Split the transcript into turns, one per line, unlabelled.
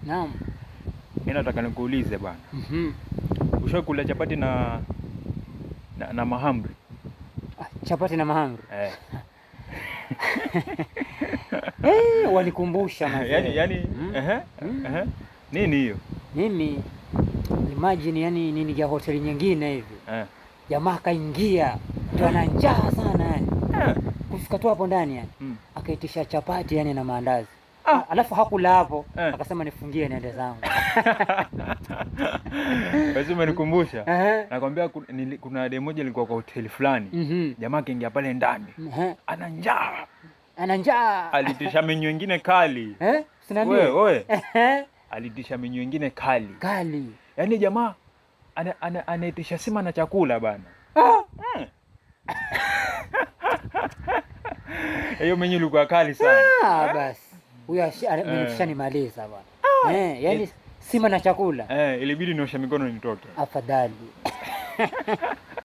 Naam.
Mimi nataka nikuulize bwana. Ushakula chapati na mahamri?
Ah, chapati na mahamri.
Eh.
Eh, walikumbusha mazee.
Yani ehe, ehe. Nini hiyo?
Mimi imagine, yani nini ya hoteli nyingine hivi. Jamaa kaingia ndio ana njaa sana yani. Kufika tu hapo ndani yani. Akaitisha chapati yani na maandazi. Alafu hakula hapo, akasema nifungie niende zangu.
Basi umenikumbusha. Nakwambia kuna demu moja ilikuwa kwa hoteli fulani. Jamaa akaingia pale ndani. Ana njaa.
Ana njaa.
Alitisha menyu nyingine kali.
Eh? Usiniambie.
Wewe, wewe. Alitisha menyu nyingine kali.
Kali.
Yaani jamaa anaitisha sima na chakula bana. Hiyo menyu ilikuwa kali sana.
Basi. Huyo alishanimaliza bwana. Yani sima na chakula.
Ilibidi nioshe mikono nitoke.
Afadhali.